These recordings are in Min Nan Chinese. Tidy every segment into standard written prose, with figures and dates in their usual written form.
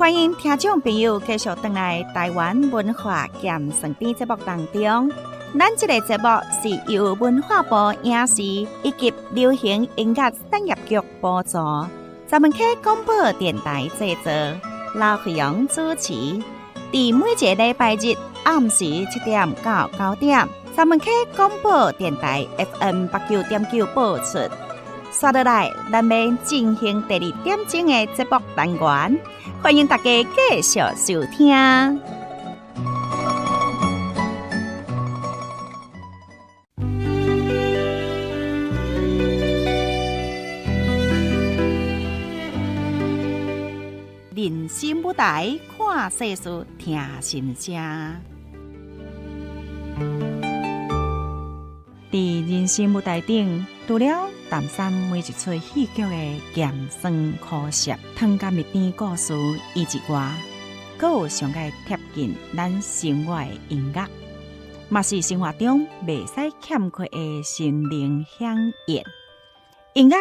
歡迎聽眾朋友繼續轉來台灣文化鹹酸甜節目當中。咱這個節目是由文化部影視以及流行音樂產業局補助，三文溪廣播電臺製作，劉惠陽主持。佇每一个禮拜日暗時7點到9點，三文溪廣播電臺 FM 89.9播出。煞落來，咱欲進行第二點鐘的節目單元，歡迎大家繼續收聽。人生舞台，看世事，聽心聲。佇人生舞台頂，除了淡淡每一齣戲劇的鹹酸苦澀、糖甘蜜甜故事以之外，閣有上蓋貼近咱生活的音樂，嘛是生活中袂使欠缺的心靈饗宴。音樂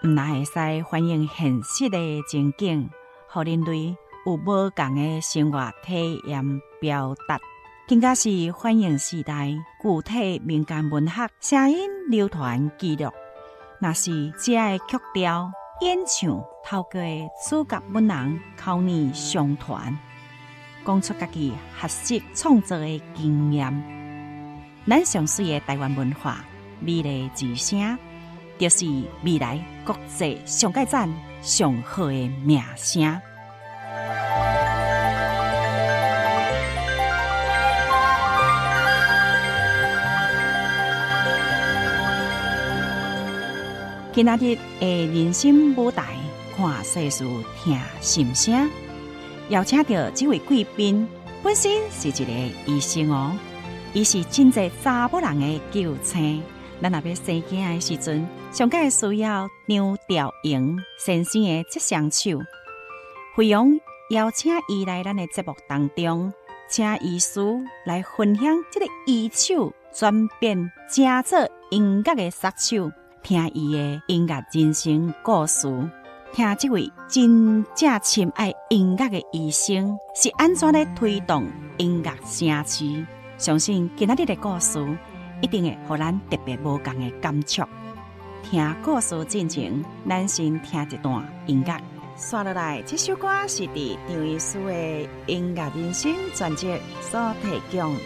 毋但會使反映現實的情景，予人類有無仝的生活體驗表達，更加是反映時代具體民間文學聲音流傳記錄。若是這个曲調演唱，透過主角本人口耳相傳，講出家己學習創作的經驗。咱上媠的台灣文化，美麗之聲，就是未來國際上蓋讚上好的名聲。今仔日的人生舞台，看世事，聽心聲，邀請著這位貴賓，本身是一个醫生哦，伊是真濟查某人的救星。咱若欲生囝的時陣，上蓋需要張調榮先生的這雙手。惠陽邀請伊來咱的節目當中，請醫師來分享這个醫手轉變成做音樂的殺手。聽伊的音樂人生故事，聽這位真正深愛音樂的醫生是按怎咧推動音樂城市。相信今仔日的故事一定會予咱特別無仝的感觸。聽故事進前，咱先聽一段音樂。煞落來，這首歌是佇張醫師的音樂人生專輯所提供。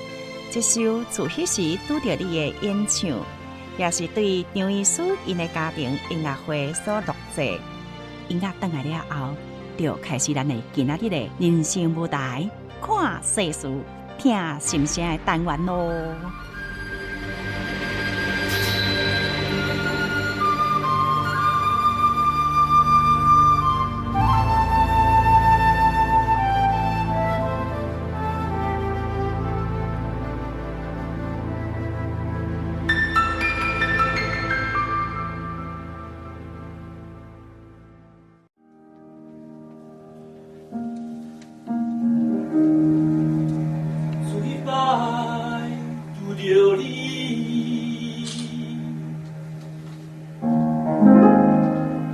這首自彼時拄著你的演唱，也是對張醫師𪜶的家庭音樂會所錄製。音樂轉來了後，就開始咱的今仔日的人生舞台，看世事，聽心聲的單元囉。水擺拄著你，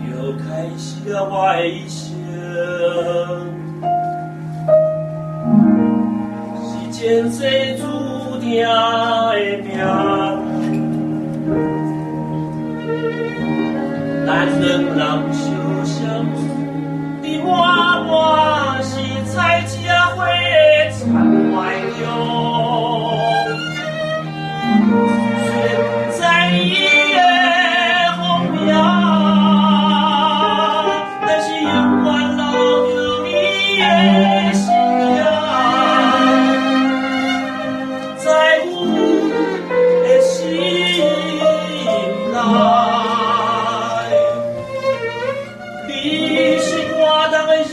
就開始了我的一生，是前世注定的命。咱兩人相相佇滿滿是采這花的殘懷中，雖然不知你的好名，但是永遠留著你的身影，在阮的心內。你是我當的日。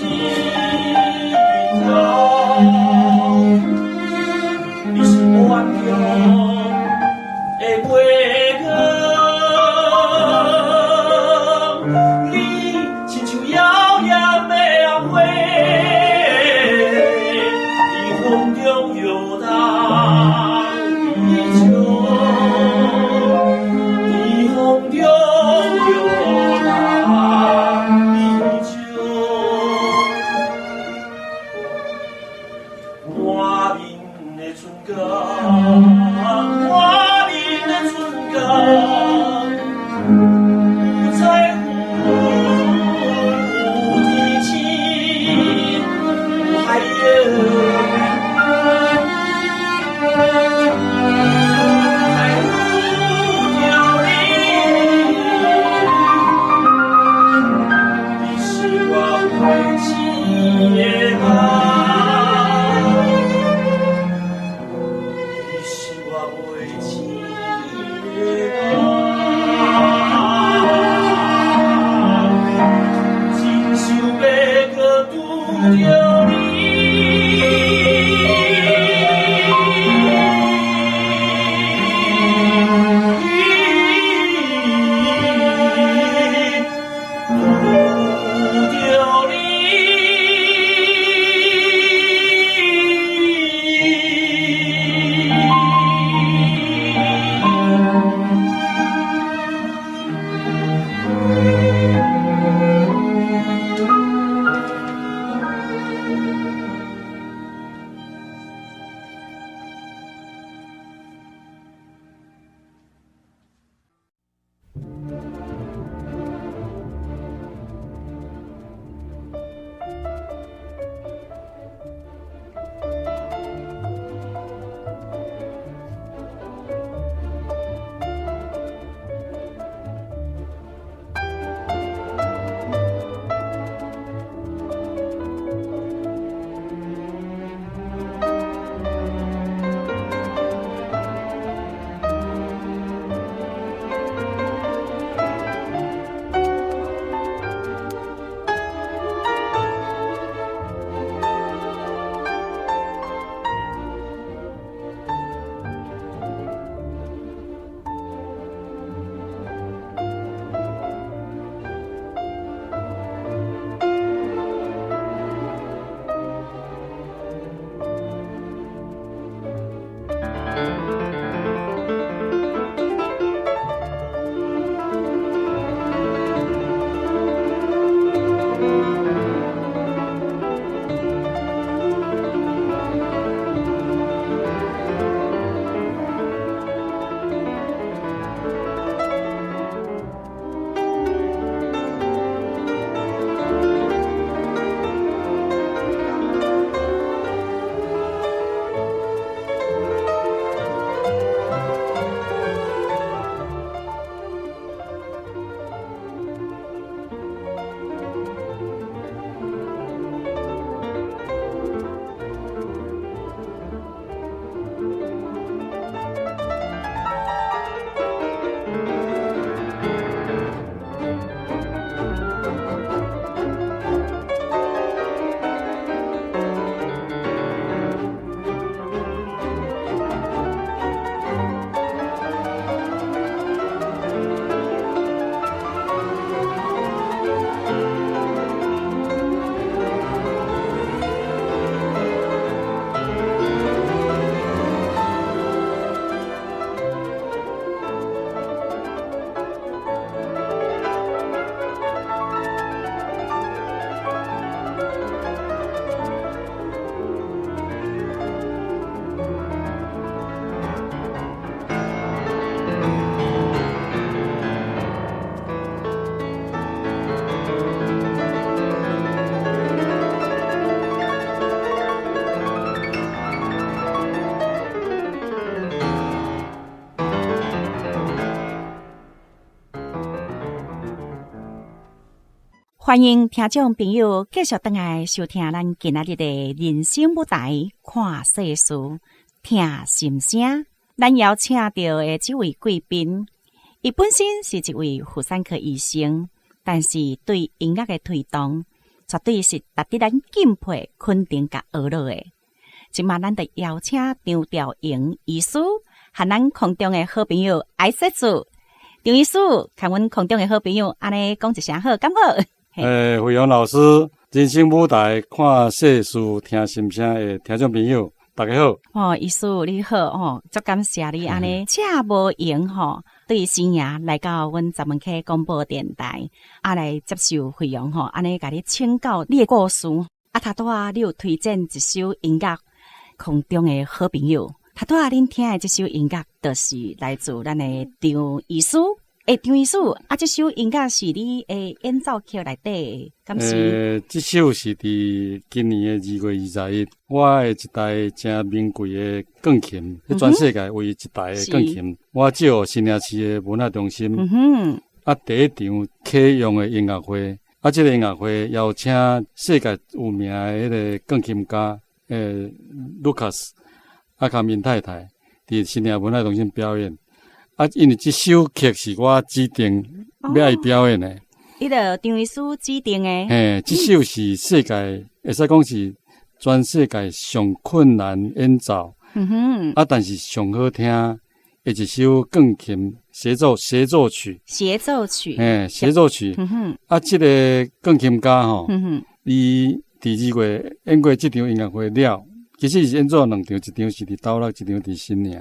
歡迎聽眾朋友繼續轉來收聽咱今仔日的人生舞台，看世事，聽心聲。咱邀請到的這位貴賓，伊本身是一位婦產科醫生，但是對音樂的推動，絕對是值得咱敬佩、肯定佮學落的。這馬咱就邀請張兆榮醫師，和咱空中的好朋友愛說主。張醫師，共阮空中的好朋友按呢講一聲好，敢好？欸，惠陽老師，人生舞台看世事聽心聲的聽眾朋友，大家好。哦，醫師你好，哦，足感謝你按呢遮無閒吼，對新營來到阮十門溪廣播電臺，啊來接受惠陽吼，按呢共你請教你的故事。啊，頭拄仔你有推薦一首音樂，空中的好朋友。頭拄仔恁聽的這首音樂，就是來自咱的張醫師。欸，張醫師，啊，這首音樂是你的演奏曲內底，敢是？欸，這首是佇今年的2月21，我的一台誠名貴的鋼琴，全世界唯一一台的鋼琴，我借予新營市的文化中心。啊，第一場啟用的音樂會，啊，這個音樂會邀請世界有名的彼个鋼琴家，欸，盧卡斯，啊，佮𪜶太太，佇新營文化中心表演。啊，因為這首曲是我指定欲愛伊表演的。伊就張醫師指定的。嘿，這首是世界，會使講是全世界上困難演奏。啊，但是上好聽的一首鋼琴協奏曲。協奏曲。嘿，協奏曲。啊，這個鋼琴家吼，伊佇2月演過這場音樂會了，其實是演奏兩場，一場是佇斗六，一場佇新營。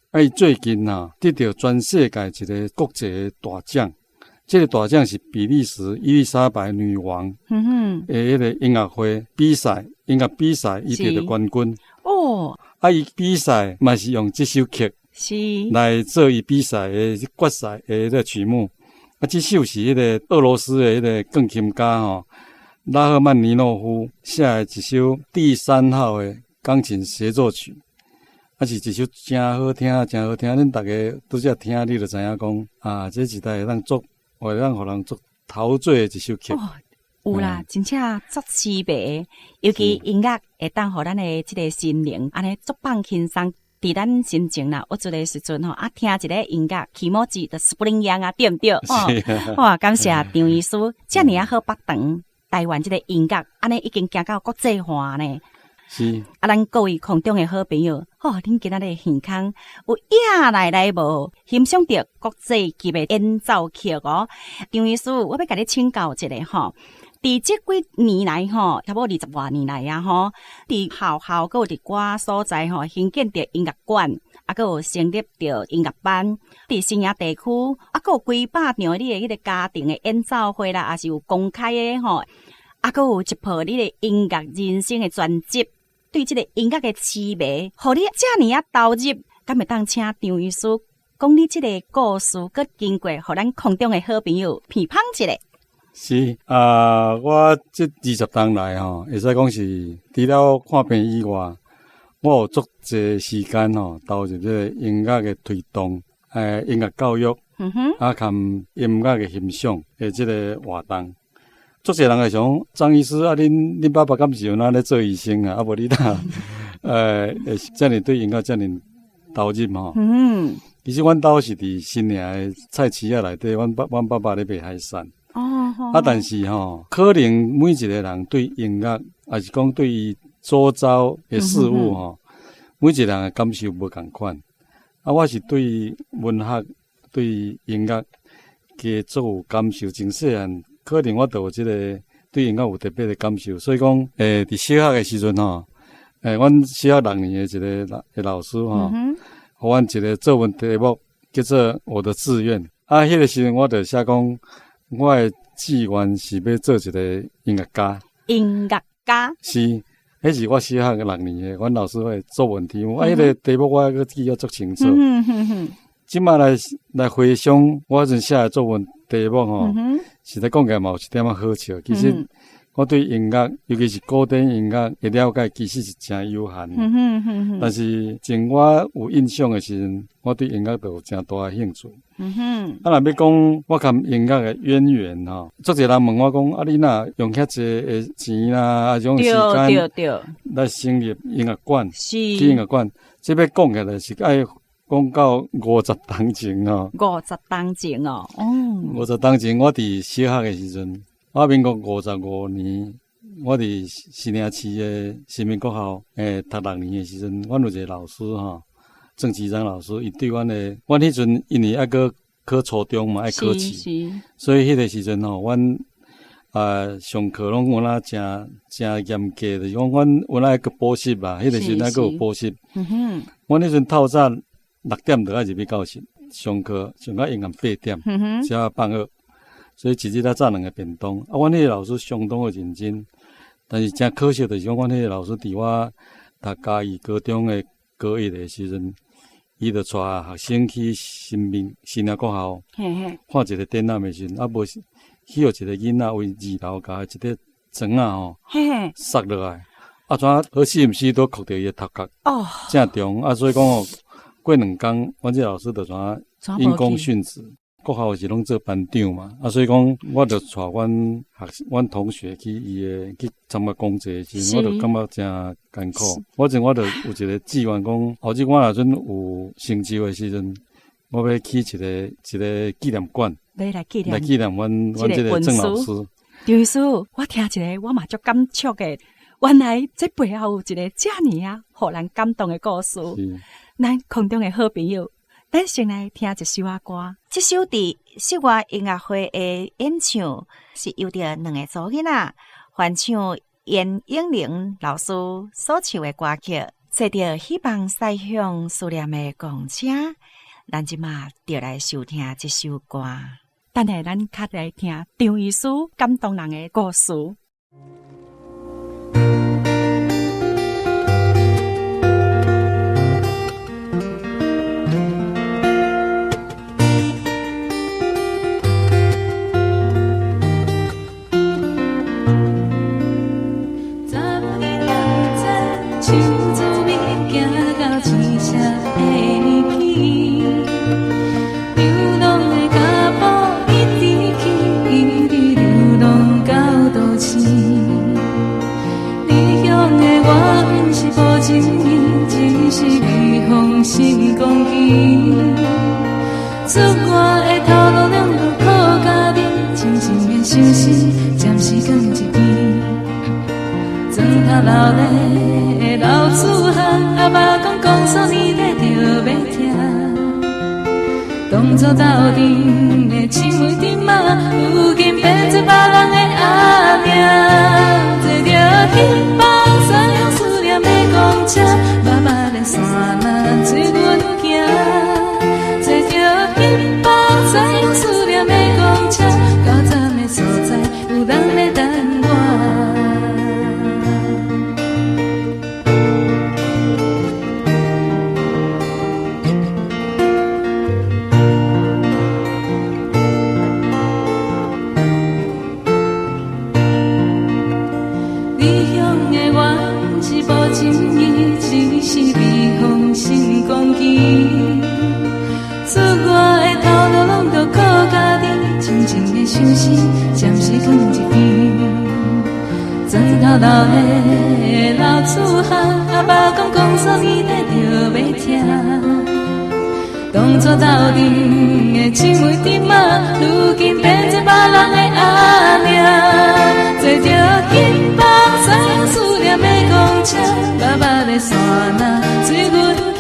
啊！伊最近啊，得著全世界一個國際的大獎，這個大獎是比利時伊麗莎白女王的彼個音樂會比賽，音樂比賽，伊得著冠軍。啊！伊比賽嘛是用這首曲來做伊比賽的決賽的彼個曲目。啊，這首是彼個俄羅斯的彼個鋼琴家吼拉赫曼尼諾夫寫的一首第三號的鋼琴協奏曲。啊，是一首誠好聽，誠好聽。恁逐家拄才聽，你就知影講啊，這一台會當足，會當予人足陶醉的一首曲。哦，有啦，真正足痴迷，尤其音樂會當予咱的這個心靈按呢足放輕鬆。佇咱心情啦，鬱卒的時陣吼，啊，聽一個音樂，気持ち就 spring 樣啊，對毋對？哦，哇，感謝張醫師，遮爾仔好腹腸，台灣這個音樂按呢已經行到國際化呢。啊，咱各位空中的好朋友，吼，恁今仔日耳空有影來來無？欣賞著國際級的演奏曲哦。張醫師，我欲共你請教一下吼。佇這幾年來吼，差不多20外年來啊吼，佇學校閣有佇寡所在吼，興建著音樂館，啊，閣有成立著音樂班。佇新營地區，啊，閣有幾百場你的彼個家庭的演奏會啦，抑是有公開的吼，啊，閣有一部你的音樂人生的專輯。對這個音樂的痴迷，予你遮爾仔投入，敢會當請張醫師講你這個故事，閣經過，予咱空中的好朋友品芳一下。是啊，我這20冬來吼，會使講是除了看病以外，我有足濟時間吼，投入這個音樂的推動，欸，音樂教育，啊，含音樂的欣賞的這個活動。足濟人會想，張醫師啊，恁爸爸敢是有哪咧做醫生啊？啊，無你哪，會遮爾對音樂遮爾投入吼？其實阮兜是佇新營的菜市仔內底，阮爸爸咧賣海產。啊，但是吼，可能每一個人對音樂，抑是講對伊周遭的事物吼，每一個人的感受無仝款。啊，我是對文學、對音樂加足有感受，從細漢。可能我就有這個對音樂有特別的感受，所以講，欸，佇小學的時陣吼，欸，阮小學六年的一個老師吼，予阮一個作文題目叫做《我的志願》。啊，彼個時陣我就寫講，我的志願是欲做一個音樂家。音樂家。是，彼是我小學六年的，阮老師的作文題目，啊，彼個題目我猶閣記得足清楚。這馬來回想，我彼陣寫的作文題目吼，實在講起來嘛有一點仔好笑。其實，我對音樂，尤其是古典音樂的了解，其實是誠有限。但是從我有印象的時陣，我對音樂就有誠大的興趣。啊，若欲講我佮音樂的淵源吼，足濟人問我講，啊，你若用遐濟的錢啊，啊，種時間來成立音樂館，去音樂館，這欲講起來是愛講到50冬前吼。50冬前哦，哦。50冬前，我佇小學的時陣。我民國55年，我佇新營市的新民國校，讀6年的時陣，阮有一個老師吼，鄭其章老師，伊對阮的，阮彼陣因為猶閣考初中嘛，愛考試，所以彼個時陣吼，阮上課攏有哪誠誠嚴格，就是講阮有哪愛閣補習啦，彼個時陣猶閣有補習。阮彼陣透早6點就愛入去教室上課，上到永遠8點，才放學。所以一日才炸兩个便當。啊，阮彼个老師相當的認真，但是誠可惜，就是講阮彼个老師佇我讀嘉義高中的高一的時陣，伊就帶學生去新民新營國校看一個展覽的時陣，啊無去予一個囡仔為二樓共一個磚仔吼摔落來，啊怎好死毋死都磕著伊的頭殼，正中啊，所以講吼，過兩工，阮這个老師就怎因公殉職。國校是攏做班長嘛，啊，所以講我就帶阮學阮同學去伊的去參加講座的時陣，我就感覺誠艱苦。我陣我就有一個志願講，後日我若陣有成就的時陣，我欲起一個一個紀念館，來紀念來紀念阮阮這個鄭老師。張醫師，我聽一個我嘛足感觸的，原來這背後有一個遮爾啊，予人感動的故事。咱空中的好朋友。咱先來聽一首仔歌，這首佇室外音樂會的演唱是由著兩个查某囡仔翻唱嚴詠玲老師所唱的歌曲，坐著希望驶向思念的公車。咱這馬就來收聽這首歌。等下咱較來聽張醫師感動人的故事。出外的頭路兩路靠家己，深深的相思，暫時囥一邊。磚頭留咧的老子漢，阿爸講講數年底就欲拆。當初鬥陣的青梅竹馬，如今變做別人的阿娘。坐著希望驶向思念的公車，慢慢的山路随阮行。坐著希望驶向思念的公車，到站的所在有人咧等我。理想的我不是无情意，只是避风心讲起。出外的头路攏著靠家己，深深的相思暂时囥一边。砖头留的老子汉，阿爸讲讲数年底就欲拆。当初斗阵的青梅竹马，如今变做别人的阿娘。坐著希望驶向思念的公车，白白的山路随阮行。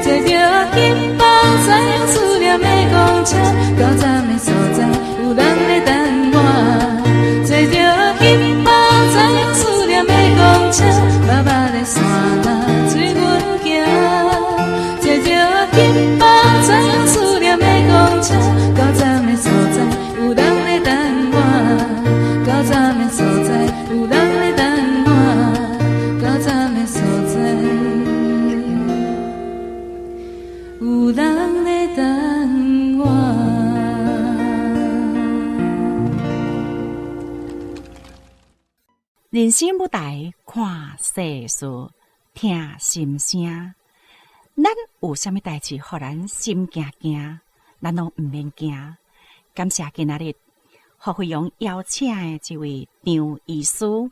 坐著希望驶向思念的公车，到站的所在有人咧等我。坐著希望驶向思念的公车，白白的山路随阮行。坐著希望驶向思念的公车，到站的所在有人咧等我。到站的所在有人咧等我。到站的所在有人咧等我。人生舞台看世事，聽心聲。咱有啥物代誌，予咱心驚驚，咱攏毋免驚。感謝今仔日何惠陽邀請的這位張醫師，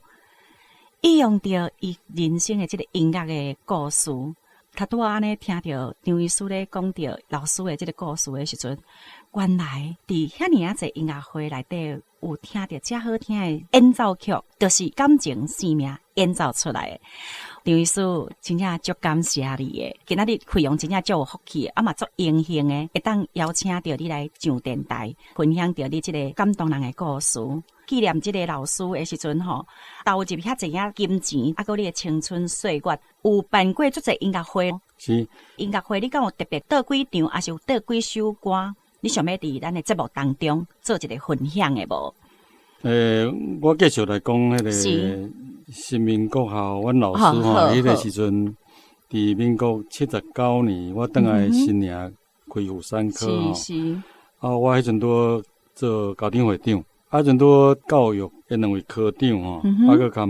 伊用著伊人生的這个音樂的故事，頭拄仔按呢聽著張醫師咧講著老師的這个故事的時陣，原來佇遐爾仔濟音樂會內底有聽著遮好聽的演奏曲，就是感情生命演奏出來的。張醫師真正足感謝你的，今仔日惠陽真正足有福氣的，啊嘛足榮幸的，會當邀請著你來上電台，分享著你這个感動人的故事。紀念這个老師的時陣吼，投入遐濟仔金錢，啊閣你的青春歲月，有辦過足濟音樂會。是。音樂會，你敢有特別佗幾場，抑是有佗幾首歌？你想欲佇咱的節目當中做一个分享的無？我繼續來講彼个新民國校，阮老師吼，彼个時陣佇民國79年，我轉來新營開婦產科吼。啊，我彼陣拄做家長會長，啊，彼陣拄教育的兩位科長吼，啊，閣含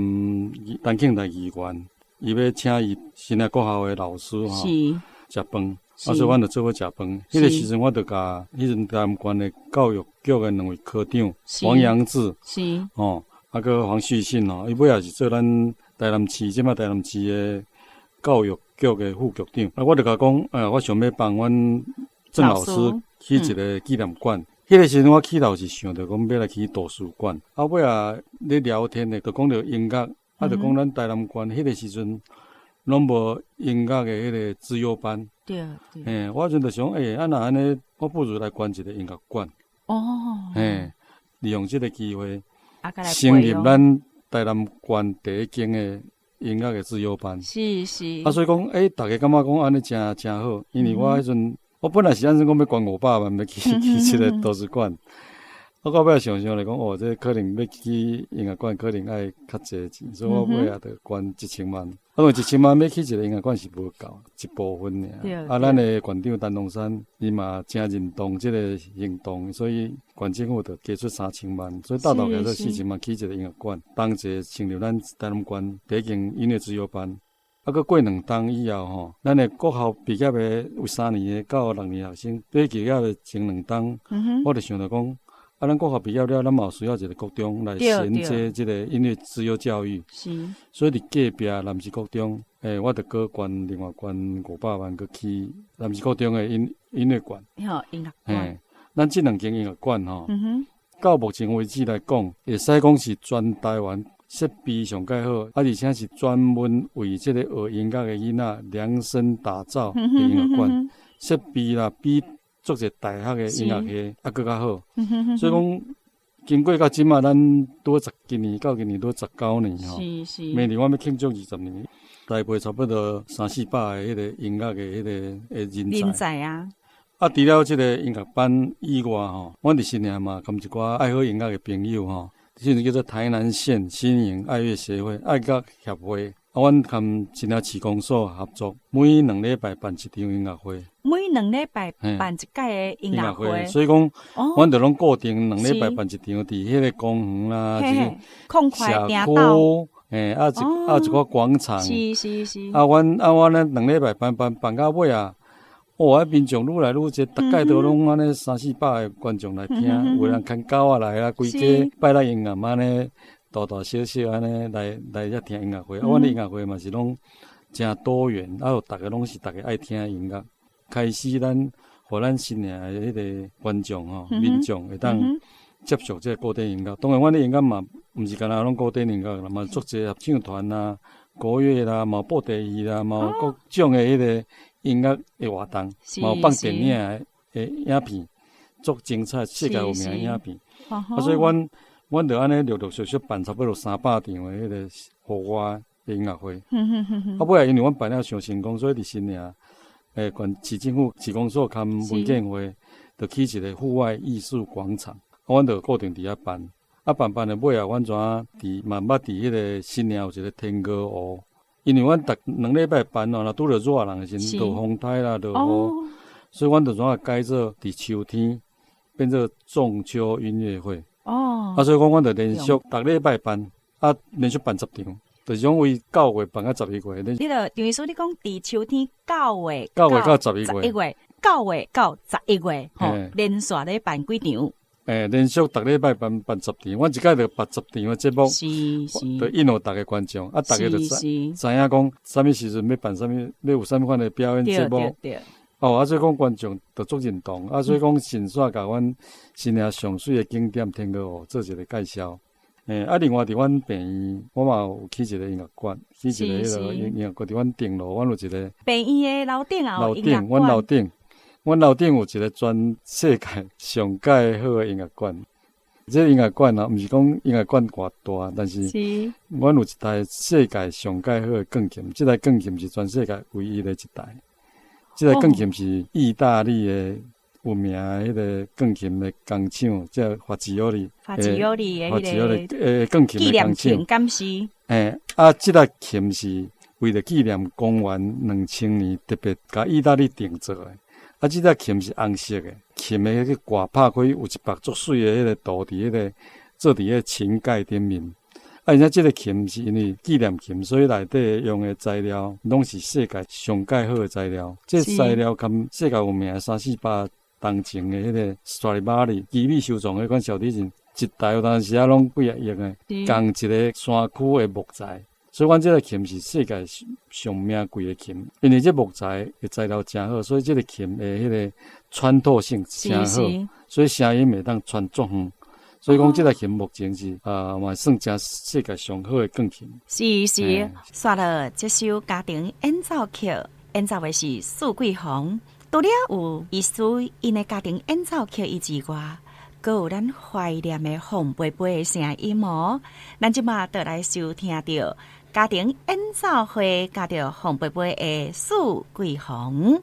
陳慶台議員，伊欲請伊新營國校的老師吼，食飯。啊，所以阮就做伙食飯。彼个時陣，我就共彼陣台南縣的教育局的兩位科長黃楊志，吼，啊，閣黃旭信吼，伊尾仔是做咱台南市，這擺台南市的教育局的副局長。啊，我就共講，哎，我想欲幫阮鄭老師起一个紀念館。彼个時陣我起頭是想著講欲來起圖書館。啊，尾仔咧聊天的，就講著音樂，啊，就講咱台南縣彼个時陣攏無音樂的彼个資優班。嘿，我彼陣就想，欸，啊，若按呢，我不如來捐一个音樂館。嘿，利用這个機會，成立咱台南縣第一間的音樂的資優班。啊，所以講，欸，逐家感覺講按呢誠誠好，因為我彼陣，我本來是按算講欲捐500萬，欲起起這个圖書館。我到尾仔想想來講，哦，這可能欲起音樂館，可能愛較濟錢，所以我尾仔就捐一千萬。啊，因為一千萬欲起一个音樂館是無夠，一部分爾。啊，咱的縣長陳龍山伊嘛誠認同這个行動，所以縣政府就加出3000萬，所以鬥鬥起來做4000萬起一个音樂館，當齊成立咱台南縣第一間音樂資優班。啊，閣過兩冬以後吼，咱的國校畢業的有三年的到六年學生，畢業的前兩冬，我就想著講，啊，咱國校畢業了，咱嘛有需要一个國中來銜接這个音樂資優教育。所以佇隔壁南勢國中，欸，我就閣捐另外捐500萬，閣起南勢國中的音樂館。吼，音樂館。嘿，咱這兩間音樂館吼，到目前為止來講，會使講是全台灣設備上蓋好，啊，而且是專門為這个學音樂的囡仔量身打造的音樂館，設備啦比足濟大學的音樂系啊，閣較好。所以講，經過到這馬，咱拄十今年到今年拄19年吼。明年我欲慶祝20年，栽培差不多三四百个彼个音樂的彼个的人才。人才啊！啊，除了這个音樂班以外吼，阮佇新營嘛，佮一寡愛好音樂的朋友吼，這陣叫做台南縣新營愛樂協會愛樂協會。啊，阮佮新營市公所合作，每2禮拜辦一場音樂會。每兩禮拜辦一屆的音樂會。所以講，阮就攏固定兩禮拜辦一場，佇彼个公園啦，空塊社區，嘿，啊一啊一個廣場。啊，阮啊，阮咧兩禮拜辦辦辦到尾啊，哦，啊民眾愈來愈濟，逐擺都攏按呢三四百个觀眾來聽，有人牽狗仔來啊，規家拜六音樂按呢。大大小小按呢來來遮聽音樂會，啊，阮的音樂會嘛是攏誠多元，啊，有逐个攏是逐家愛聽的音樂。開始咱予咱新營的彼个觀眾吼，民眾會當接觸這个古典音樂。當然，阮的音樂嘛，毋是干焦攏古典音樂啦，嘛足濟合唱團啦、國樂啦，嘛有布袋戲啦，嘛有各種的彼个音樂的活動，嘛有放電影的的影片，足精彩，世界有名的影片。啊，所以阮。阮就按呢陸陸續續辦差不多300場的彼个戶外的音樂會。啊，尾仔因為阮辦了傷成功，所以佇新營，欸，縣市政府市公所佮文建會，就起一个戶外藝術廣場。啊，阮就固定佇遐辦。啊，辦辦的尾仔，阮怎佇嘛捌佇彼个新營有一个天鵝湖，因為阮逐兩禮拜辦哦，若拄著熱人的時陣，落風颱啦，落雨，所以阮就怎啊改做佇秋天變做仲秋音樂會。哦，啊，所以講，阮就連續逐禮拜辦，啊，連續辦十場，就是講為9月辦到11月。你就等於說你講佇秋天九月九月到十一月， 11月，9月到十一月，吼，連續咧辦幾場。連續逐禮拜辦十場，阮一擺就辦十場的節目，就引予逐个觀眾，啊，逐个就知影講啥物時陣欲辦啥物，欲有啥物款的表演節目。哦，啊，所以講觀眾就足認同，啊，所以講順紲共阮新營上媠的景點天鵝湖做一個介紹。啊，另外佇阮病院，我嘛有起一個音樂館，起一個彼个音樂館佇阮頂樓，阮有一個病院的樓頂啊，樓頂，阮樓頂。阮樓頂有一個全世界上蓋好的音樂館。這個音樂館啊，毋是講音樂館偌大，但是阮有一台世界上蓋好的鋼琴，這台鋼琴是全世界唯一的一台。這台鋼琴是意大利的有名的彼个鋼琴的工廠，叫法吉奧利。法吉奧利的彼個鋼琴的工廠。敢是？啊，這台琴是為著紀念公元2000年特別共意大利訂做的。啊，這隻琴是紅色的，琴的彼个蓋拍開有一幅足媠的彼个圖佇彼个做佇彼个琴蓋頂面。啊，而且這个琴是因為紀念琴，所以內底用的材料攏是世界上蓋好的材料。這材料含世界有名的348銅琴的彼个斯特拉迪瓦里吉米收藏彼款小提琴，一台有當時仔攏幾仔億的，仝一个山區的木材。所以，阮這个琴是世界上名貴的琴，因為這木材的材料誠好，所以這个琴的彼个穿透性誠好，所以聲音會當傳足遠。所以講，這个琴目前是啊，嘛算誠世界上好的鋼琴。是是，煞落這首家庭演奏曲，演奏的是蘇桂宏。除了有醫師𪜶的家庭演奏曲伊之外，閣有咱懷念的鳳飛飛的聲音哦。咱這馬就來收聽著家庭演奏會，佮著鳳飛飛的四季紅。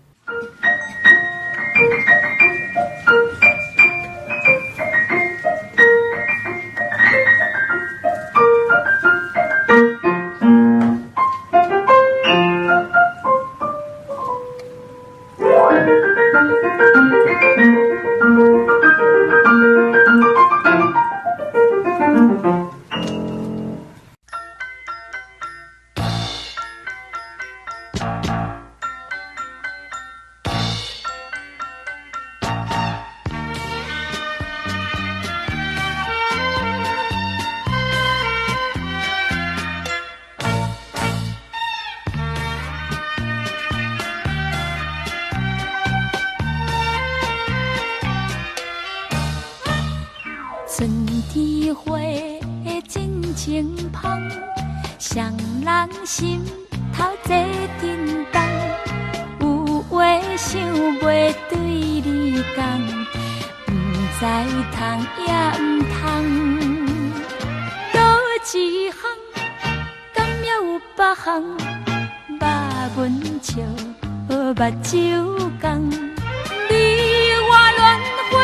春天花真清芳，谁人心头坐叮当？有话想欲对你讲，毋知通抑毋通。佗一项，敢犹有别项？目阮笑，目睭共，你我恋花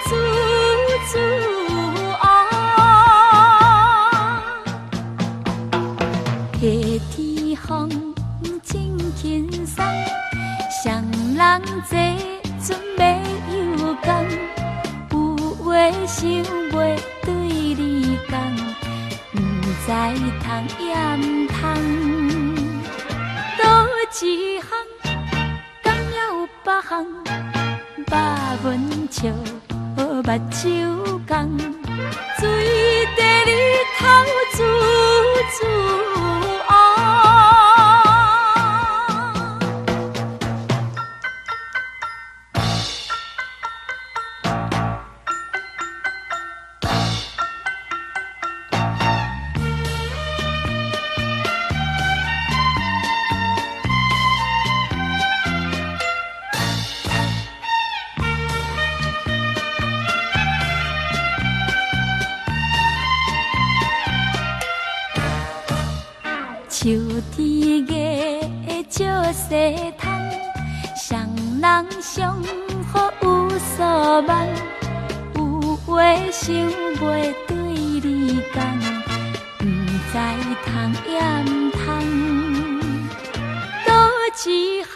处处。夏天风真轻松，谁人坐船欲游港？有话想欲对你讲，毋知通抑毋通。佗一项，敢犹有别项？目阮笑，目睭共，水地里头处处。秋天月照西窗，谁人相好有所望？有话想欲对你讲，毋知通抑毋通。佗一项，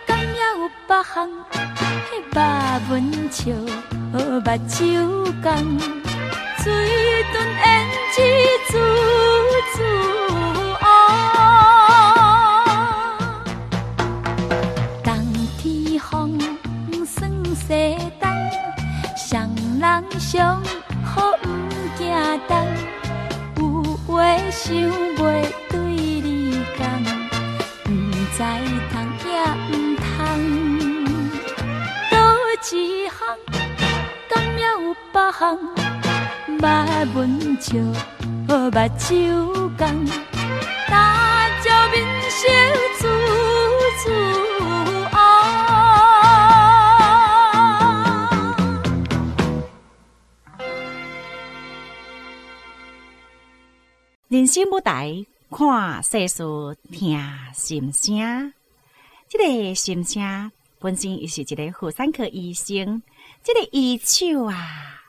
敢犹有别项？目阮笑，目睭共，水唇胭脂处。重，有話想欲對你講，毋知通抑毋通。佗一項，敢猶有別項？目阮笑，目睭共，今朝面色滋滋紅。人生舞台，看世事，聽心聲。這个心聲本身伊是一个婦產科醫生，這个醫手啊，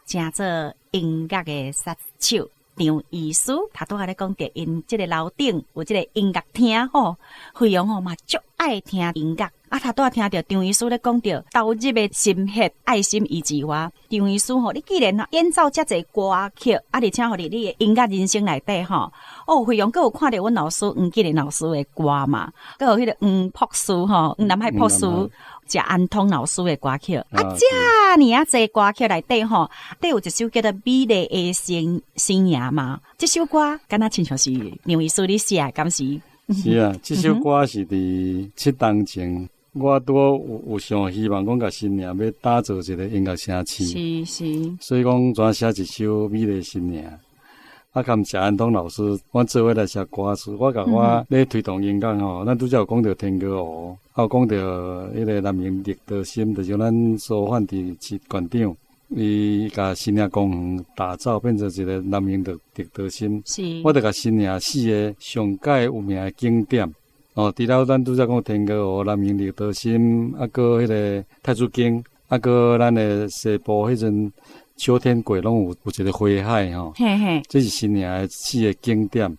成做音樂的殺手張醫師，頭拄仔咧講著，𪜶這个樓頂有這个音樂廳吼，惠陽吼嘛足愛聽音樂。啊，頭拄仔聽著張醫師咧講著投入的心血、愛心伊之外，張醫師吼，你既然演奏遮濟歌曲，啊，而且予佇你的音樂人生內底吼，哦，惠陽閣有看著阮老師黃繼林老師的歌嘛，閣有彼个黃博士吼，黃南海博士、謝安通老師的歌曲，啊，遮爾啊濟歌曲內底吼，底有一首叫做《美麗的新新娘》嘛，這首歌敢若親像是張醫師你寫的，敢是？是啊，這首歌是佇7冬前。我拄好有想希望講，共新娘欲打造一个音樂城市，是是，所以講怎寫一首美麗新娘。啊，含謝安東老師，阮做伙來寫歌詞。我共我咧推動音樂吼，咱拄才有講著天鵝湖，啊有講著彼个南瀛綠道心，就是咱蘇煥智市縣長，伊共新娘公園打造變做一个南瀛綠綠道心。是，我就共新娘四个上蓋有名的景點。哦，除了咱拄才講天鵝湖、南瀛綠道心，啊，閣彼个太子宮，啊，閣咱的西部彼陣秋天過攏有一个花海吼。嘿嘿，這是新營的四个景點，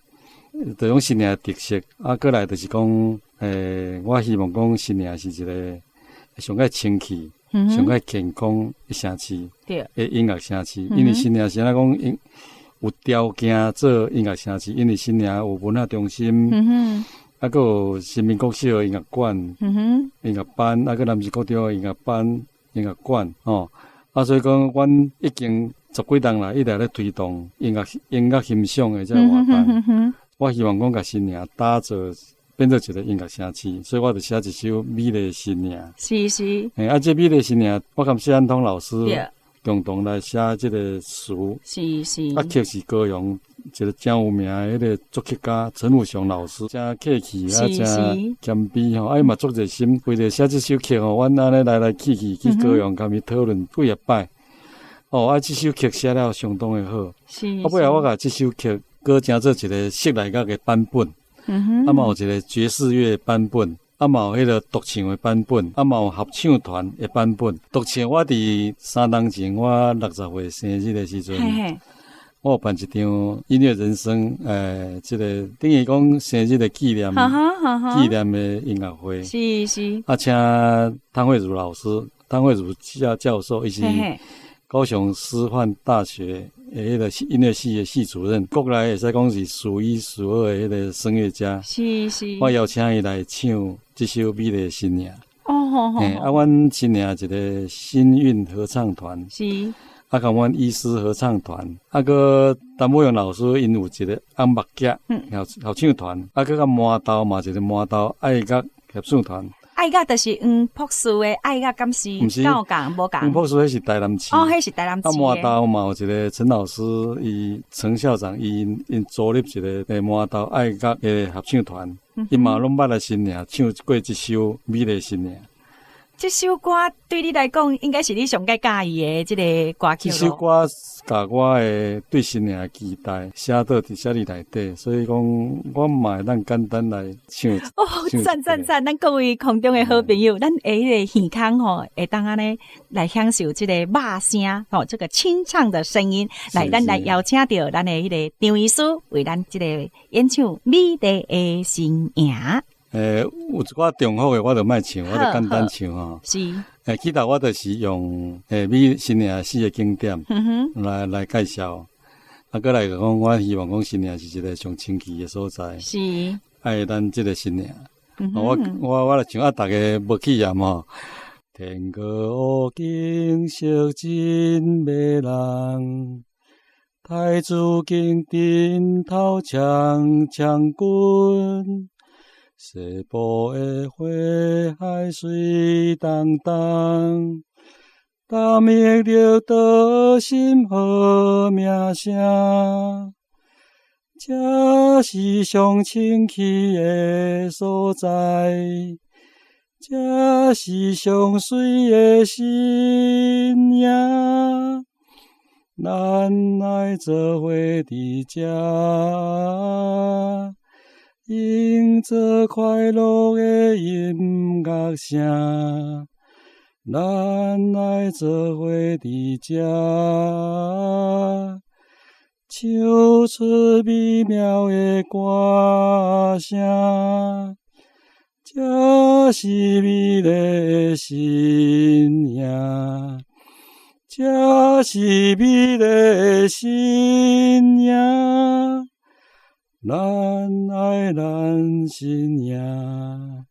就講新營的特色。啊，閣來就是講，我希望講新營是一个上蓋清氣、上蓋健康的城市，的音樂城市。因為新營是按怎講，有條件做音樂城市，因為新營有文化中心。啊，閣有新民國小音樂館、音樂班，啊，閣南勢國中音樂班、音樂館，吼。啊，所以講，阮已經十幾冬來一直咧推動音樂音樂欣賞的這个活動。我希望講，共新營打造變做一个音樂城市，所以我就寫一首《美麗新營》。是是。啊，這《美麗新營》，我佮謝安通老師共同來寫這个詞。是是。啊，曲是高雄一个誠有名的彼个作曲家陳武雄老師，誠客氣啊，誠謙卑吼，啊，伊嘛足熱心，為著寫這首曲吼，阮按呢來來去去去高雄，共伊討論幾仔擺。哦，啊，這首曲寫了相當的好。是。啊，尾仔我共這首曲閣成做一个室內樂的版本，啊嘛有一个爵士樂的版本，啊嘛有彼个獨唱的版本，啊嘛有合唱團的版本。獨唱我佇3冬前，我60歲生日的時陣。我有辦一場音樂人生，這个等於講生日的紀念，紀念的音樂會。是是。啊，請湯惠如老師，湯惠如教教授，伊是高雄師範大學的彼个音樂系的系主任，國內會使講是數一數二的彼个聲樂家。是是。我邀請伊來唱這首《美麗新娘》。哦吼吼。啊，阮新營一个新韻合唱團。是。啊，佮阮醫師合唱團，啊，閣陳武勇老師𪜶有一个紅目仔合唱團，啊，閣佮麻豆嘛一个麻豆愛樂合唱團。愛樂就是黃博士的愛樂，敢是？毋是，敢有仝無仝？黃博士彼是台南市。哦，彼是台南市。啊，麻豆嘛有一个陳老師，伊陳校長，伊𪜶組立一个麻豆愛樂的合唱團，𪜶嘛攏捌來新營唱過這首《美麗新營》。這首歌對你來講，應該是你上蓋佮意的這个歌曲。這首歌共我的對新年的期待寫到佇寫佇內底，所以講我嘛會當簡單來唱。哦，讚讚讚！咱各位空中的好朋友，咱下彼个耳空吼，會當按呢來享受這个肉聲吼，這個清唱的聲音。來，咱來邀請著咱的彼个張醫師為咱這个演唱《美麗的新營》。有一寡重複的，我就莫唱，我就簡單唱吼。是。起頭我就是用美新營四个景點來介紹。啊，閣來就講，我希望講新營是一个上清氣的所在。是。愛咱這个新營。我來唱啊，逐家無起嫌吼。天鵝湖景色真迷人，太子宮頂頭鏘鏘滾，西部的火海水當當，大明著多心好名聲，這是上清氣的所在，這是上媠的新營。咱愛做伙佇這，營造快樂的音樂聲。咱愛做伙佇這，唱出美妙的歌聲。這是美麗的新營，這是美麗的新營，咱愛咱新營，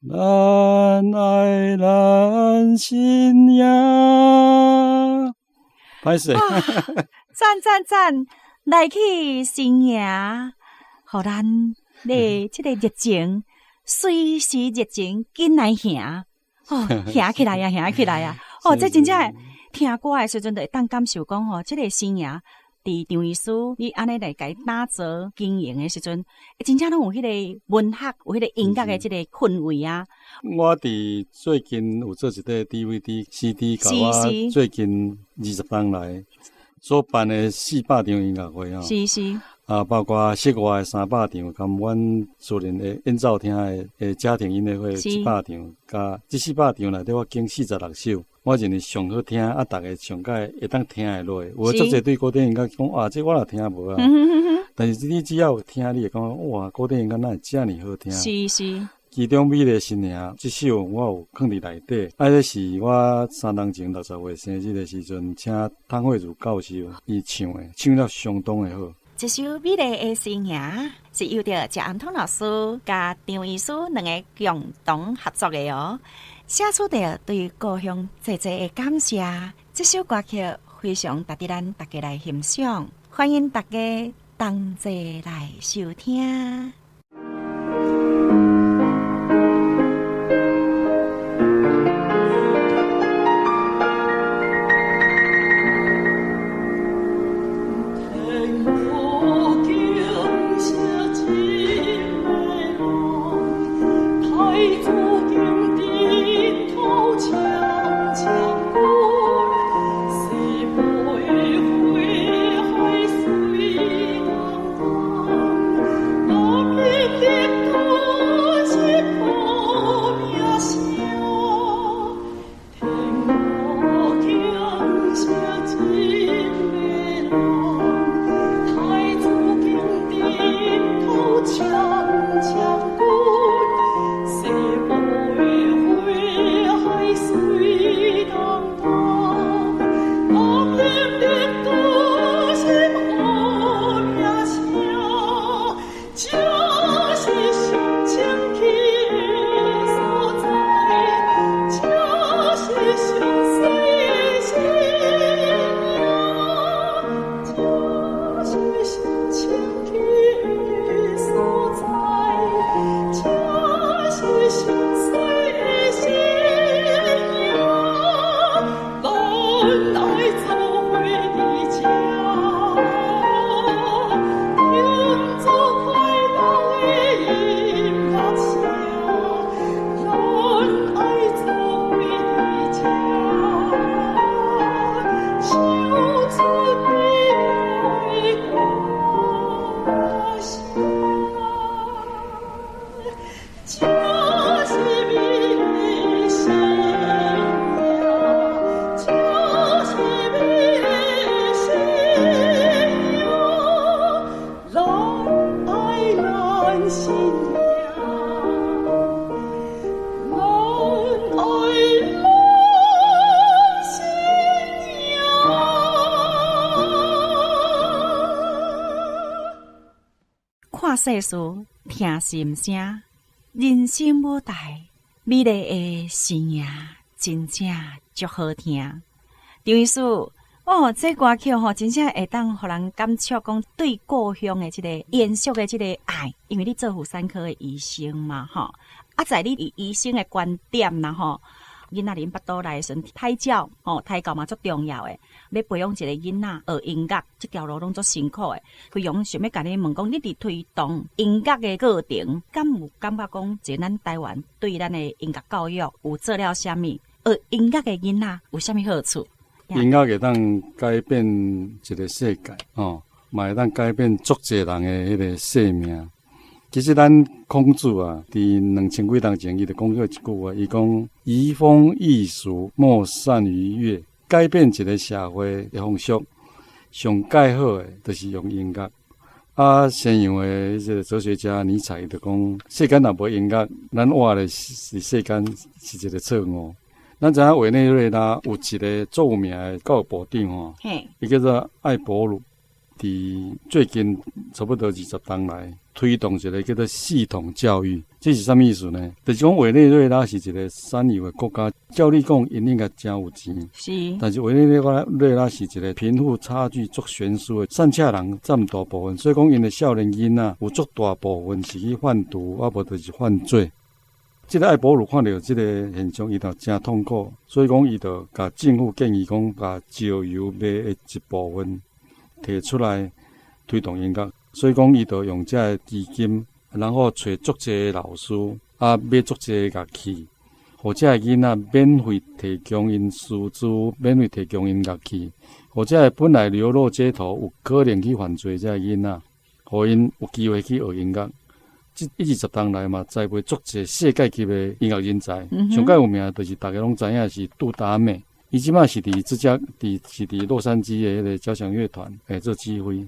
咱愛咱新營。歹勢，讚讚讚！來去新營，予咱的這個熱情，隨時熱情緊來行，哦，行起來啊，行起來啊！哦，這真正聽歌的時陣，就會當感受講吼，這個新營佇張醫師你按呢來共伊打造經營的時陣，真正攏有彼個文學，有彼個音樂的這個氛圍啊。我佇最近有做一塊 DVD、CD，共我最近20冬來所辦的400場音樂會吼。啊，包括室外300場，佮阮私人的演奏廳的家庭音樂會100場，佮這400場內底我揀46首，我認為上好聽，啊，逐家上蓋會當聽會落。有的足濟對古典音樂講，哇，這我若聽無啊。但是你只要有聽，你會感覺哇，古典音樂哪會遮爾好聽？其中《美麗新娘》這首我有囥佇內底，啊，這是我3冬前60歲生日的時陣，請湯惠如教授伊唱的，唱了相當的好。這首《美麗的新娘》是由著謝安通老師佮張醫師兩个共同合作的哦。寫出著對故鄉濟濟的感謝。這首歌曲非常值得咱大家來欣賞，歡迎大家同齊來收聽。看世事，聽心聲，人生舞台，美麗的新娘真正足好聽。張醫師，哦，這歌曲吼，真正會當予人感觸講對故鄉的這个延續的這个愛，因為你做婦產科的醫生嘛，吼。啊，在你以醫生的觀點啦，吼，囡仔𪜶腹肚內的時陣，胎教吼，胎教嘛足重要的。欲培養一个囡仔學音樂，這條路攏足辛苦的。非常想欲共你問講，你佇推動音樂的過程，敢有感覺講，這咱台灣對咱的音樂教育有做了啥物？學音樂的囡仔有啥物好處？音樂會當改變一个世界，吼，嘛會當改變足濟人的彼个生命。其實咱孔子啊，佇2000幾冬前，伊就講過一句話，伊講：移風易俗，莫善於樂。改變一个社會的風俗，上蓋好的就是用音樂。啊，西洋的這个哲學家尼采就講：世間若無音樂，咱活咧是世間是一个錯誤。咱知影委內瑞拉有一个著名的教育部長吼，伊叫做艾博魯，佇最近差不多20冬來推動一个叫做系統教育，這是啥物意思呢？就是講委內瑞拉是一个產油的國家，照理講𪜶應該誠有錢，但是委內瑞拉是一个貧富差距足懸殊的，散赤人佔大部分，所以講𪜶的少年囡仔有足大部分是去販毒，啊無就是犯罪。這个艾博魯看著這个現象，伊就誠痛苦，所以講伊就共政府建議講，共石油賣的一部分提出來推動音樂，所以講伊就用這个基金，然後揣足濟老師，啊買足濟樂器，予這个囡仔免費提供𪜶師資，免費提供𪜶樂器，予這个本來流落街頭有可能去犯罪這个囡仔，予𪜶有機會去學音樂。這20冬來嘛，栽培足濟世界級的音樂人才。上蓋有名就是逐家攏知影是杜達美，伊這馬是佇芝加佇是佇洛杉磯的彼个交響樂團來做指揮。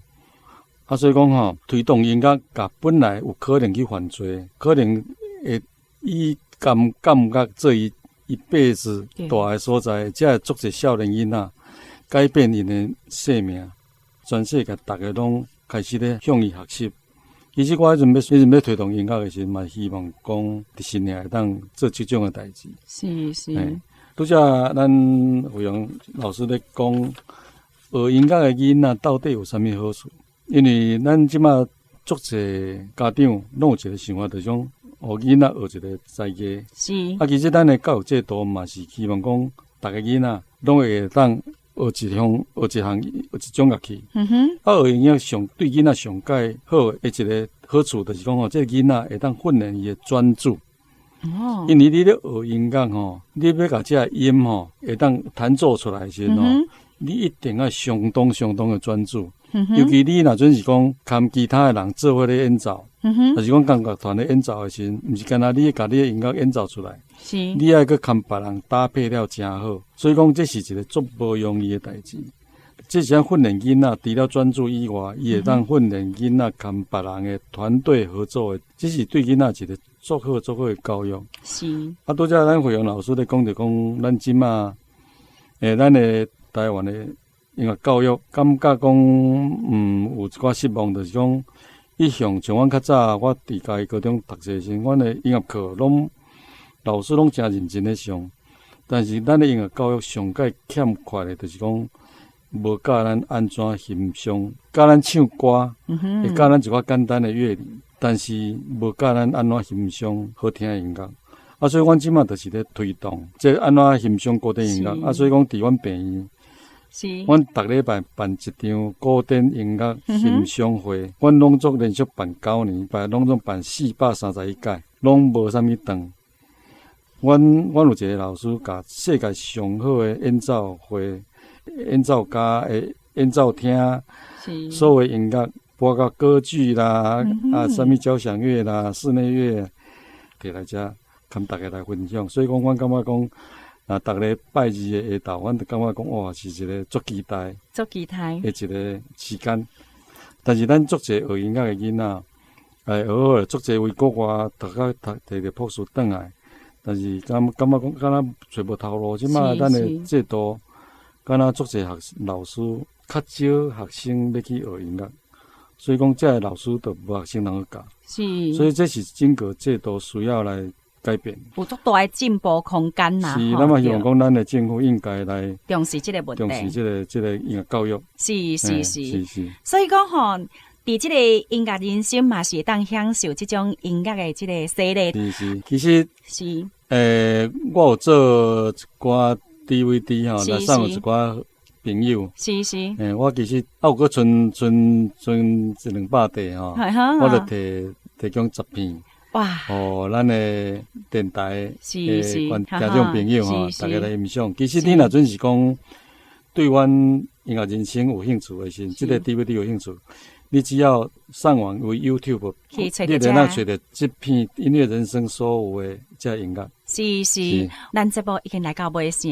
啊，所以講吼，推動音樂，共本來有可能去犯罪，可能會以感感覺做伊一輩子蹛的所在，這个足濟少年囡仔改變𪜶的生命，全世界逐家攏開始咧向伊學習。其實我彼陣欲彼陣欲推動音樂的時陣，嘛希望講佇新營會當做這種的代誌。拄才咱惠陽老師咧講，學音樂的囡仔到底有啥物好處？因為咱這馬足濟家長攏有一个想法，就是講，予囡仔學一个才藝。啊，其實咱的教育制度嘛是希望講，逐个囡仔攏會當學一項、學一項、學一種樂器。啊，學音樂上對囡仔上蓋好的一个好處，就是講吼，這个囡仔會當訓練伊的專注。因為你咧學音樂吼，你欲共這个音吼會當彈奏出來的時陣吼，你一定愛相當相當的專注。尤其你若準是講共其他的人做伙咧演奏，抑是講共樂團咧演奏的時陣，毋是干焦你共你的音樂演奏出來，你愛閣共別人搭配了誠好，所以講這是一个足無容易的代誌。這是按訓練囡仔，除了專注以外，伊會當訓練囡仔共別人的團隊合作的，這是對囡仔一个足好足好的教育。啊，拄才咱惠陽老師咧講著講，咱這馬，咱的台灣的音樂教育，感覺講，有一寡失望，就是講，一向像阮較早，我佇嘉義高中讀冊時陣，阮的音樂課攏老師攏誠認真咧上，但是咱的音樂教育上蓋欠缺的，就是講，無教咱按怎欣賞，教咱唱歌，會教咱一寡簡單的樂理，但是無教咱按怎欣賞好聽的音樂。啊，所以阮這馬就是咧推動，這按怎欣賞古典音樂。啊，所以講佇阮病院，阮逐禮拜辦一場古典音樂欣賞會，阮攏總連續辦9年，辦攏總辦431屆，攏無啥物斷。阮有一个老師，共世界上好的演奏會、演奏家的演奏廳，所有音樂，包括歌劇啦，啊，啥物交響樂啦、室內樂，提來遮，共大家來分享。所以講，阮感覺講，啊，逐禮拜二的下晝，阮就感覺講，哇，是一个足期待，足期待的一个時間。但是咱足濟學音樂的囡仔，哎，學好足濟為國外讀甲讀提著博士轉來，但是感覺講，敢若揣無頭路。這馬咱的制度，敢若足濟學老師較少學生欲去學音樂，所以講這个老師就無學生通去教。所以這是整個制度需要來改變。有足大的進步空間啦。是，咱嘛希望講，咱的政府應該來重視這個問題，重視這個音樂教育。所以講吼，佇這個音樂人生嘛是會當享受這種音樂的這個洗禮。是是，其實我有做一寡 DVD 吼，來送予一寡朋友。我其實還有閣賰賰賰一兩百塊吼，我就提供10片。予咱的電台的聽眾朋友吼，大家來欣賞。其實你若準是講對阮音樂人生有興趣的時陣，這個 DVD 有興趣，你只要上網為 YouTube，你會當揣著這片音樂人生所有的這音樂。是是，咱節目已經來到尾聲，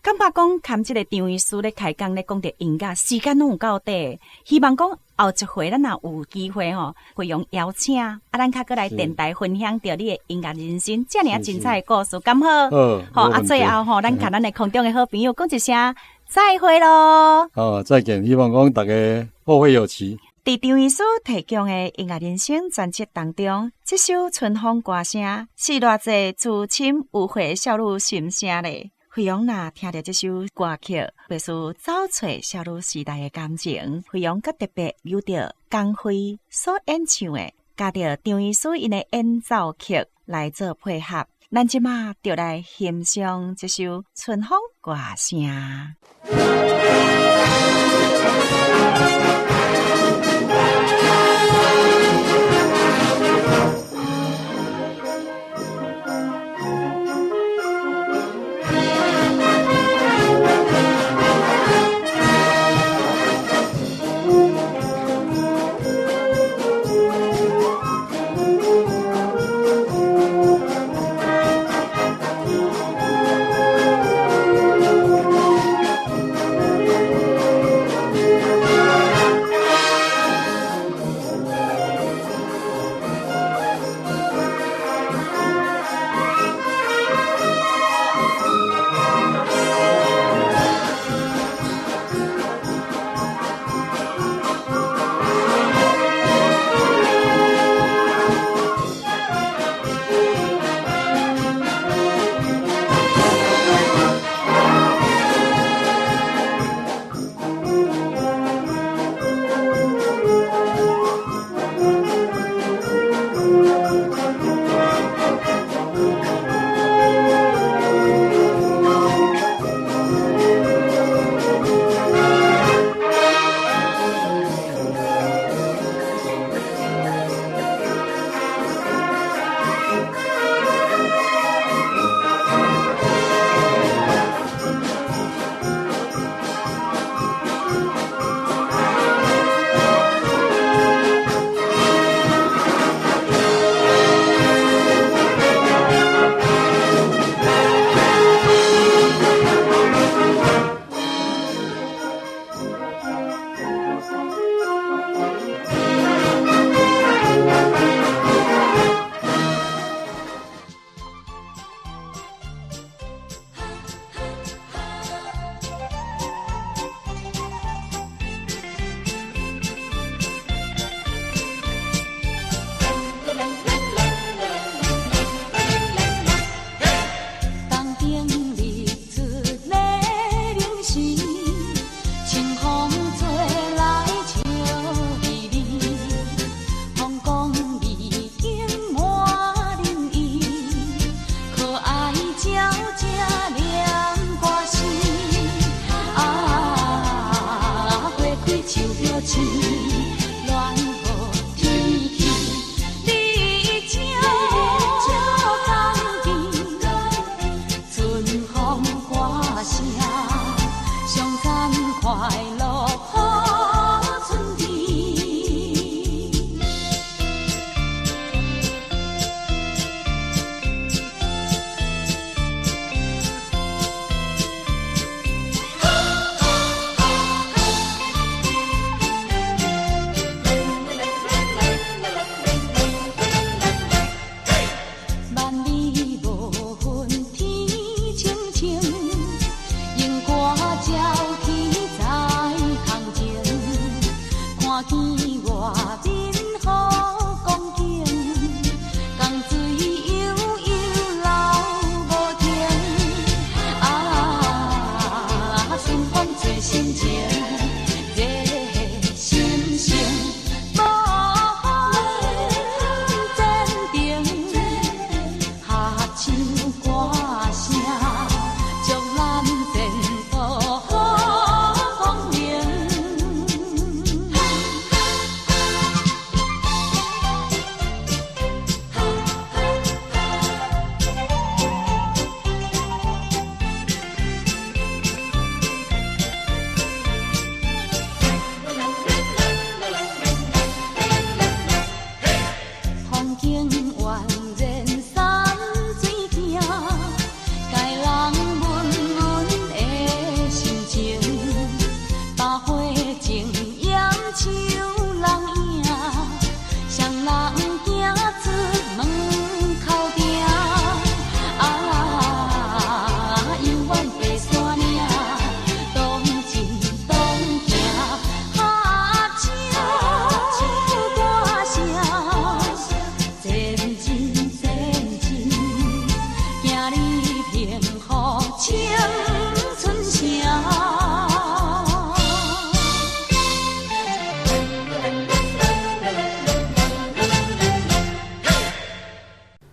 感覺講含這個張醫師咧開講咧講著音樂，時間攏有夠短。希望講後一回咱若有機會吼，會用邀請，啊，咱較閣來電台分享著你的音樂人生，遮爾精彩的故事，敢好？好，啊，最後吼，咱共咱的空中的好朋友講一聲再會囉。好，再見，希望講大家後會有期。佇張醫師提供的音樂人生專輯當中，這首《春風歌聲》是偌濟慈親有歲少女心聲咧。惠陽若聽著這首歌曲，袂輸走揣少女時代的感情。惠陽閣特別留著江蕙所演唱的，佮著張醫師𪜶的演奏曲來做配合。咱這馬就來欣賞這首《春風歌聲》。見外面好光景，江水悠悠。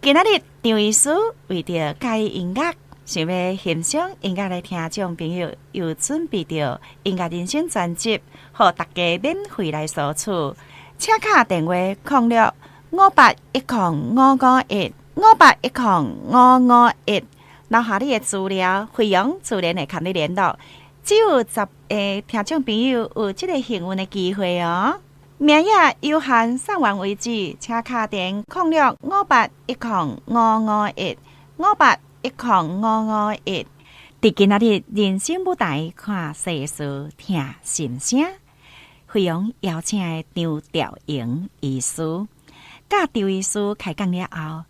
今仔日張醫師為著佮意音樂，想欲欣賞音樂的聽眾朋友，有準備著音樂人生專輯，予大家免費來索取，請敲電話0658105515810551，留下你的資料，飛揚自然會佮你聯絡。只有十个聽眾朋友有這个幸運的機會哦。名額有限，送完為止，請敲電0658105515810551。佇今仔日人生舞台看世事聽心聲，飛揚邀請的張兆榮醫師，佮張醫師開講了後，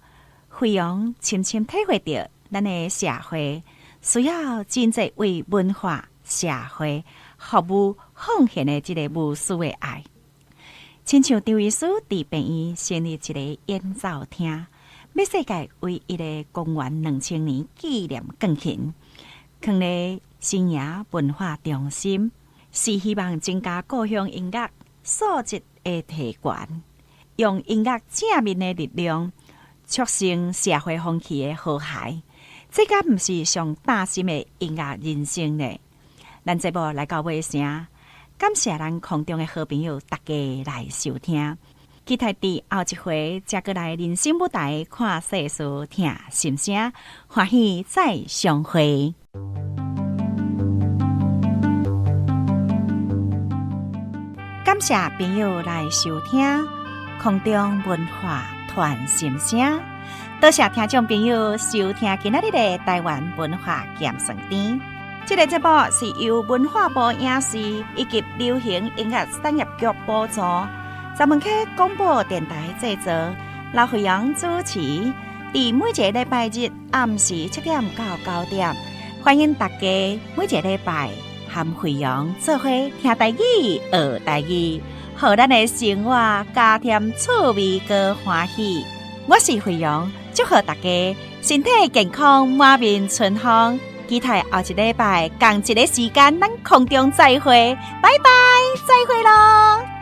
飛揚深深體會著咱的社會需要真濟為文化、社會服務奉獻的這个無私的愛。親像張醫師佇病院成立一个演奏廳，欲世界唯一的公元2000年紀念鋼琴，囥咧新營文化中心，是希望增加故鄉音樂素質的提懸，用音樂正面的力量，促成社會風氣的和諧。這敢毋是上擔心的音樂人生呢？咱節目來到尾聲。感謝咱空中的好朋友，大家來收聽。期待佇後一回，再閣來人生舞台看世事，聽心聲，歡喜再相會。感謝朋友來收聽空中文化傳心聲，多謝聽眾朋友收聽今仔日的台灣文化鹹酸甜。這个節目是由文化部影視以及流行音樂產業局補助，十分溪廣播電臺製作，劉慧陽主持。佇每一个禮拜日暗時7點到9點，歡迎大家每一个禮拜和慧陽做伙聽台語、學台語，予咱的生活加添趣味閣歡喜。我是慧陽，祝賀大家身體健康，滿面春風。期待後一禮拜仝一个時間，咱空中再會，拜拜，再會囉。